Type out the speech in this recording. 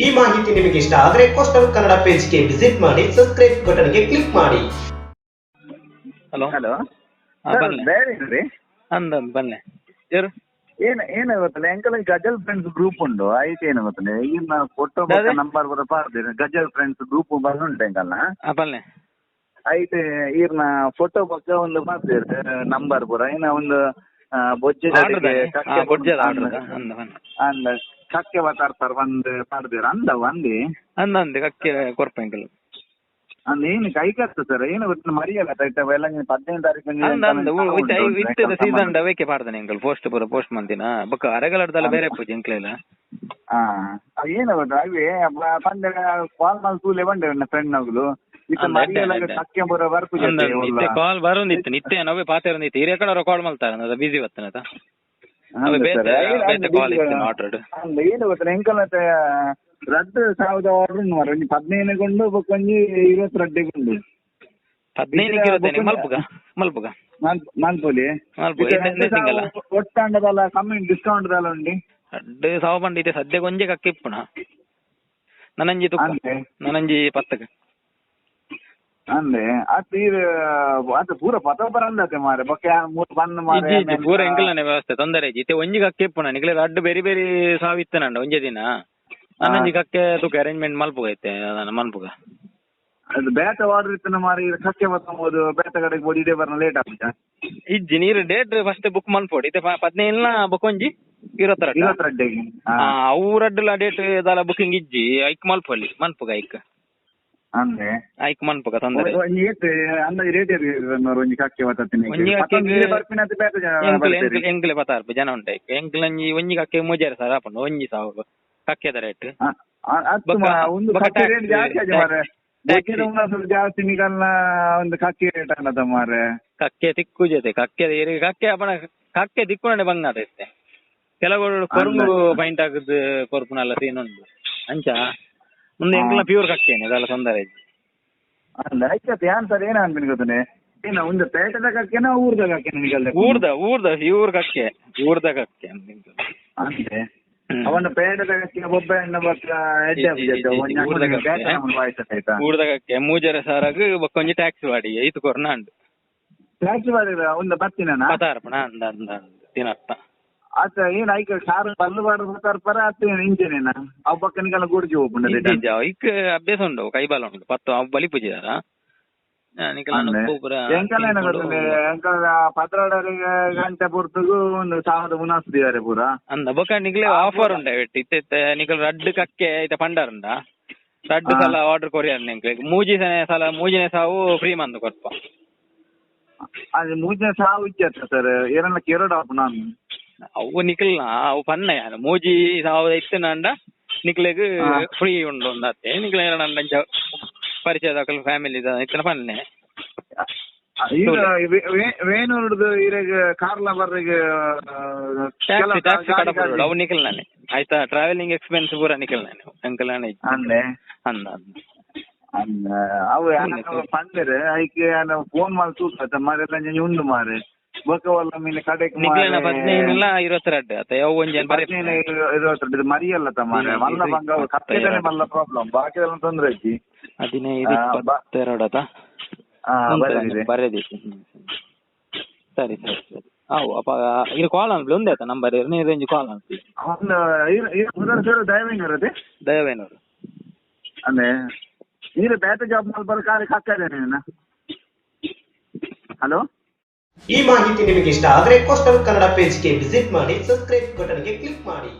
ಈ ಮಾಹಿತಿ ನಿಮಗೆ ಇಷ್ಟ ಆದರೆ ಕೋಸ್ಟಲ್ ಕನ್ನಡ ಪೇಜ್ಗೆ ವಿಸಿಟ್ ಮಾಡಿ, ಸಬ್ಸ್ಕ್ರೈಬ್ ಬಟನ್ಗೆ ಕ್ಲಿಕ್ ಮಾಡಿ. ಹಲೋ. ಹಲೋ. ಹಾ, ಸರ್. ಬನ್ನಿ. ಬೇರೆ ಏನ್ರಿ? ಅಂದ ಬನ್ನಿ, ಯಾರು? ಏನ್ ಏನು ಗೊತ್ತಲ್ಲ, ಎಂಕಲ್ ಗಜಲ್ ಫ್ರೆಂಡ್ಸ್ ಗ್ರೂಪ್ ಉಂಡು. ಐಟ್ ಏನು ಗೊತ್ತಲ್ಲ, ಈಗಿನ ಫೋಟೋ ದಾದೆ? ನಂಬರ್ ಬರ ಪಾಡ್ದಿರ. ಗಜಲ್ ಫ್ರೆಂಡ್ಸ್ ಗ್ರೂಪ್ ಬಂದುಂಟು ಎಂಕಲ್ನ. ಹಾಂ, ಬನ್ನಿ. ಐಟ್ ಈರ್ನ ಫೋಟೋ ಪಕ್ಕ ಒಂದು ಪಾಡ್ದಿರ್ ನಂಬರ್ ಪೂರ. ಏನ ಒಂದು ಬೊಜ್ಜೆ ಆರ್ಡರ್. ಹಾಂ, ಬೊಜ್ಜದ ಆರ್ಡರ್ ಅಂದ ಬನ್ನಿ. ಅಂದ, ಕಕ್ಕೆ ಬತಾರ್ತಾರ ಬಂದ್ ಪಾಡ್ದಿರ ಅಂದ ಒಂದಿ. ಅಂದ ಅಂದೆ, ಕಕ್ಕೆ ಕೊರ್ಪ ಎಂಕಲ್. ಅಂದ್ ಏನು ಕೈ ಕತ್ತು ಸರ್, ಏನು ಗೊತ್ತಿಲ್ಲ, ಮರಿಯಲ್ಲ ಎಲ್ಲ 15 ತಾರೀಕು. ಅಂದ ಅಂದ, ಇತ್ತದ ಸೀಸನ್ ಅವೇಕೆ ಪಾಡ್ದಾನೆ ಎಂಕಲ್. ಪೋಸ್ಟ್ ಪೂರ ಪೋಸ್ಟ್ ಮಂತಿನ ಬೊಕ್ಕ ಅರೆಗಲಡ್ದಲ್ಲ ಬೇರೆ ಪೂಜೆ ಎಂಕ್ಲೆಲ್ಲ. ಹಾ, ಏನು ಗೊತ್ತಾ, ಅವೇ ಪಂಡ ಕಾಲ್ ಮಾಡಿ ತೂಲೆ ಬಂಡೆ ನನ್ನ ಫ್ರೆಂಡ್ ನಗುಲು ಇತ್ತ. ಅಂದ್ ಮರಿಯಲ್ಲ. ಅಡ್ಡೆ, ಅಡ್ಡೆ. ಕಕ್ಕೆ ಬರ ಬರ್ಪುಜೆ. ಅಂದ, ಇತ್ತೆ ಕಾಲ್ ಬರೋಂದಿತ್ತು, ನಿತ್ಯ ನಾವೇ ಪಾತೆರೊಂದಿತ್ತು. ಹಿರಿಯ ಕಡೆ ಕಾಲ್ ಮಲ್ತಾರೆ, ಅದ ಬಿಸಿ ಬತ್ತನತ. ಅವೆ ಬೇತೆ ಬೇತೆ ಕಾಲ್ ಇತ್ತು ಆರ್ಡರ್. ಅಂದ್ ಏನು ಗೊತ್ತಾ, ಎಂಕಲ್ ರಡ್ಡ್ ಸಾವಿರದ ಆರ್ಡರ್ ಉಂಡು ಮಾರ್ರೆ. ಒಂಜಿ 15 ಕೊಂಡು ಬೊಕ್ಕ ಒಂಜಿ 20 ರಡ್ಡೆಗುಂಡು. 15ಕ್ಕೆ ಇರುತ್ತೆ. ಮಲ್ಪುಗ ಮಲ್ಪುಗ. ಮಲ್ಪೊಲಿ. ಮಲ್ಪುಗ. ಇತ್ತೆ ತಿಂಗಲ್ಲ. ಒಟ್ಟಾಂಡದಲ್ಲ ಕಮ್ಮಿ ಡಿಸ್ಕೌಂಟ್ ದಾಲ ಉಂಡಿ? ರಡ್ಡ್ ಸಾವ ಪಂಡ ಇತ್ತೆ ಸದ್ಯಕ್ಕೆ ಒಂಜೆ ಕಕ್ಕೆ ಇಪ್ಪುನ ನನಂಜಿ ತುಕ್ಕ. ಅಂದೆ. ನನಂಜಿ ಪತ್ತಕ್. ಅಂದೆ, ಅತ್ ಈರ್ ಅತ್ ಪೂರ ಪತ ಬರಂದತೆ ಮಾರೆ. ಬೊಕ್ಕ ಯಾನ್ ಮೂರು ಬಂದ್ ಮಾರೆ. ಇಜ್ಜಿ ಇಜ್ಜಿ, ಪೂರ ಎಂಕಲ್ನೇ ವ್ಯವಸ್ಥೆ, ತೊಂದರೆ ಇಜ್ಜಿ. ಇತ್ತೆ ಒಂಜಿ ಕಕ್ಕೆ ಇಪ್ಪುನ ನಿಕ್ಲೆ ರಡ್ಡ್ ಬೇರೆ ಬೇರೆ ಸಾವಿತ್ತನಂಡ ಒಂಜೆ ದಿನ. ನನಂಜಿ ಕಕ್ಕೆ ತುಕ ಅರೇಂಜ್ಮೆಂಟ್ ಮಲ್ಪುಗ ಇತ್ತೆ ಅದನ್ನ ಮಲ್ಪುಗ. ಅದು ಬೇತೆ ಆರ್ಡರ್ ಇತ್ತು ಮಾರಿ. ಕಕ್ಕೆ ಬತ್ತಂಬೋದು ಬೇತೆ ಕಡೆಗೆ ಬೋಡಿ ಇಡೇ ಬರ್ನ ಲೇಟ್ ಆಪುಜ? ಇಜ್ಜಿ, ನೀರು ಡೇಟ್ ಫಸ್ಟ್ ಬುಕ್ ಮಲ್ಪೊಡು. ಇತ್ತೆ 15ಲ ಬೊಕೊಂಜಿ 22. 22ಗೆ. ಅವು ರಡ್ಡ್ಲ ಡೇಟ್ ದಾಲ ಬುಕಿಂಗ್ ಇಜ್ಜಿ. ಐಕ್ ಮಲ್ಪೊಲಿ, ಮನ್ಪುಗ ಐಕ್. ಅಂದೆ. ಐಕ್ ಮನ್ಪುಗ, ತೊಂದರೆ ಇಜ್ಜಿ. ಒಂಜಿ ಏತ್ ಅಂದಾಜು ರೇಟ್ ಏತ್ ಒಂಜಿ ಕಕ್ಕೆ ಬತ್ತತ್ತಿನ? ಒಂಜಿ ಕಕ್ಕೆಗ್ ಬರ್ಪಿನಂತೆ ಬೇತೆ ಜನ ಎಂಕುಲು ಬರ್ಪೇರಿ. ಎಂಕುಲು ಎಂಕುಲೆ ಪತ್ತಾರು ಜನ ಉಂಟು ಐಕ್. ಎಂಕುಲು ಒಂಜಿ ಒಂಜಿ ಕಕ್ಕೆ 3500 ಆಪುಂಡು ಒಂಜಿ ಸಾವು ಕಕ್ಕೆದ ರೇಟ್. ಆ, ಆ, ಅತ್ತು ಬೊಕ್ಕ ಒಂದು ಬೊಕ್ಕ ಕಕ್ಕೆ ರೇಟ್ tax, ಜಾಸ್ತಿ ಆಜಿ ಮಾರೆ. tax. ಬೊಕ್ಕಿದ ಉಂಡು ಜಾಸ್ತಿ ನಿಗಲ್ನ ಒಂದು ಕಕ್ಕೆ ರೇಟ್ ಅನ್ನದ ಮಾರೆ. ಕಕ್ಕೆ ತಿಕ್ಕುಜತೆ ಕಕ್ಕೆ ಏರಿಗೆ ಕಕ್ಕೆ ಅಪನ ಕಕ್ಕೆ ತಿಕ್ಕುನನೆ ಬಂಗಾತ ಇತ್ತೆ. ಕೆಲವು ಕೊರುಂಗು ಪೈಂಟ್ ಹಾಕುದು ಕೊರ್ಪುನಲ್ಲ ಸೀನ್ ಉಂಟು. ಅಂಚ ಮುಂದೆ ಎಂಕಲ್ನ ಪ್ಯೂರ್ ಕಕ್ಕೇನೆ, ಅದೆಲ್ಲ ತೊಂದರೆ ಇಜ್ಜಿ. ಅಲ್ಲ, ಆಯ್ತು. ಯಾನ್ ಸರ್ ಏನ ಅನ್ಬಿನ್ ಗೊತ್ತನೆ, ಏನ ಒಂದು ಪೇಟೆದ ಕಕ್ಕೆನ ಊರ್ದ ಕಕ್ಕೆನ ನಿಗಲ್ದ? ಊರ್ದ ಊರ್ದ, ಪ್ಯೂರ್ ಕಕ್ಕೆ, ಊರ್ದ ಕಕ್ಕೆ. ಅಂದೆ, ಅವನ ಪೇಟೆದ ಕಕ್ಕೆ ಬೊಬ್ಬೆ ಹಣ್ಣು ಬಕ್ಕ ಎಡ್ಡೆ. ಇಜ್ಜಿ, ಇಜ್ಜಿ, ಇಜ್ಜಿ, ಊರ್ದ ಕಕ್ಕೆ. ಆಯ್ತಾ. ಊರ್ದ ಕಕ್ಕೆ 3500ಗ್ ಬೊಕ್ಕೊಂಜಿ ಟ್ಯಾಕ್ಸ್ ಬಾಡಿಗೆ ಐತು ಕೊರ್ನ ಉಂಡು. ಟ್ಯಾಕ್ಸಿ ಬಾಡಿಗೆ ಒಂದು ಬತ್ತಿನ? ಪತಾರ್ಪಣ ಅಂದ ಅಂದ ಅಂದ ದಿನತ್ತ. ಆತ ಏನ್ ಐಕ ಕಾರ್ ಬಲ್ಲು ಬಾರ ಬರ್ತಾರ ಅತ್ತ ಏನ್ ಇಂಜಿನ್ ಏನ ಅವು ಪಕ್ಕ ನಿಗಲ್ಲ ಗುಡ್ಜಿ ಹೋಗ್ಬಂಡ. ಇಜ್ಜಿ ಇಜ್ಜಿ, ಐಕ್ ಅಭ್ಯಾಸ ಉಂಡು, ಕೈಬಾಲ ಉಂಡು, ಪತ್ತು ಅವು ಬಲಿ ಪೂಜಿದಾರ. ಎಂಕಲ್ ಏನ ಗೊತ್ತುಂಡೆ, ಎಂಕಲ್ 12 ಗಂಟೆ ಪೊರ್ತುಗು ಒಂದು ಸಾವಿರದ ಮುನಾಸ್ ದಿಯಾರೆ ಪೂರ. ಅಂದ, ಬೊಕ ನಿಕ್ಲೆ ಆಫರ್ ಉಂಡ ಇತ್ತೆ. ಇತ್ತೆ ಇತ್ತೆ ನಿಕಲ್ ರಡ್ಡ್ ಕಕ್ಕೆ ಇತ್ತೆ ಪಂಡಾರುಂಡ, ರಡ್ಡ್ ಸಲ ಆರ್ಡರ್ ಕೊರಿಯರ್ ನಿಂಕ್ಲೆ ಮೂಜಿ ಸಲ ಮೂಜಿನೇ ಸಾವು ಫ್ರೀ ಮಂದು ಕೊರ್ಪ. ಅದು ಮೂಜನೇ ಸಾವು ಇಜ್ಜತ್ತ ಸರ್, ಏನನ್ನ ಕೇರೋಡ್ ಆಪು ನಾನು. ಅವು ನಿಕಲ್ನ ಅವು ಪನ್ನ ಯಾನ್ ಮೂಜಿ ಸಾವಿರದ ಇತ್ತಿನಂಡ ನಿಕ್ಲೆಗ್ ಫ್ರೀ ಉಂಡು ಒಂದತ್ತೆ. ನಿಕ್ಲೆ ಏನಂಡ ಅಂಚ ಪರಿಚಯದಕಲ್ ಫ್ಯಾಮಿಲಿ ಇತ್ತಿನ ಪನ್ನೆ. ಈಗ ವೇಣೂರ್ದು ಇರೆಗ್ ಕಾರ್ಲ ಬರ್ರಿಗೆ. ಟ್ಯಾಕ್ಸಿ ಟ್ಯಾಕ್ಸಿ ಕಡಪುಡು ಅವು ನಿಕಲ್ನಾನೆ ಆಯ್ತಾ. ಟ್ರಾವೆಲಿಂಗ್ ಎಕ್ಸ್ಪೆನ್ಸ್ ಪೂರ ನಿಕಲ್ನಾನೆ, ಎಂಕಲ್ನಾನೆ ಇಜ್ಜಿ. ಅಂದೆ. ಅಂದ ಅಂದ. ಅಂದ, ಅವು ಪಂಡೆರ್ ಐಕ್ ಫೋನ್ ಮಲ್ತ್ ತೂಕ ಮಾರೆಲ್ಲ ಉಂಡು ಮಾರೆ. ಬೊಕ ಒಲ್ಲ ಮೀನ್ ಕಡೆಕ್. ನಿಕ್ಲೆನ 15ಲ 22 ಅತ್ತ ಯಾವ ಒಂಜಿ ಬರೆ. 15 22 ಮರಿಯಲ್ಲ ತಮಾರೆ. ಮಲ್ಲ ಬಂಗ ಕತ್ತೆದನೆ ಮಲ್ಲ ಪ್ರಾಬ್ಲಮ್, ಬಾಕಿದೆಲ್ಲ ತೊಂದ್ರೆ ಇಜ್ಜಿ. 15 22 ಅತ್ತ? ಹಾ, ಬರೆದಿದೆ. ಬರೆದಿತ್ತು. ಸರಿ ಸರಿ ಸರಿ, ಅವು ಅಪ್ಪ ಇದು ಕಾಲ್ ಅನ್ಪ್ಲಿ ಒಂದೇ ಆಯ್ತಾ ನಂಬರ್ ನೀರು ಒಂಜಿ ಕಾಲ್ ಅನ್ಪ್ಲಿ. ಒಂದು ಮೊದಲ ಸರ್ ದಯವೇನೂರು ಅದೇ. ದಯವೇನೂರು. ಅಂದೆ, ನೀರು ಬೇತೆ ಜಾಬ್ ಮಲ್ಪರ ಕಾರಿ ಕಕ್ಕದೇನೆ. ಹಲೋ. ಈ ಮಾಹಿತಿ ನಿಮಗೆ ಇಷ್ಟ ಆದರೆ ಕೋಸ್ಟಲ್ ಕನ್ನಡ ಪೇಜ್ಗೆ ವಿಸಿಟ್ ಮಾಡಿ, ಸಬ್ಸ್ಕ್ರೈಬ್ ಬಟನ್ಗೆ ಕ್ಲಿಕ್ ಮಾಡಿ.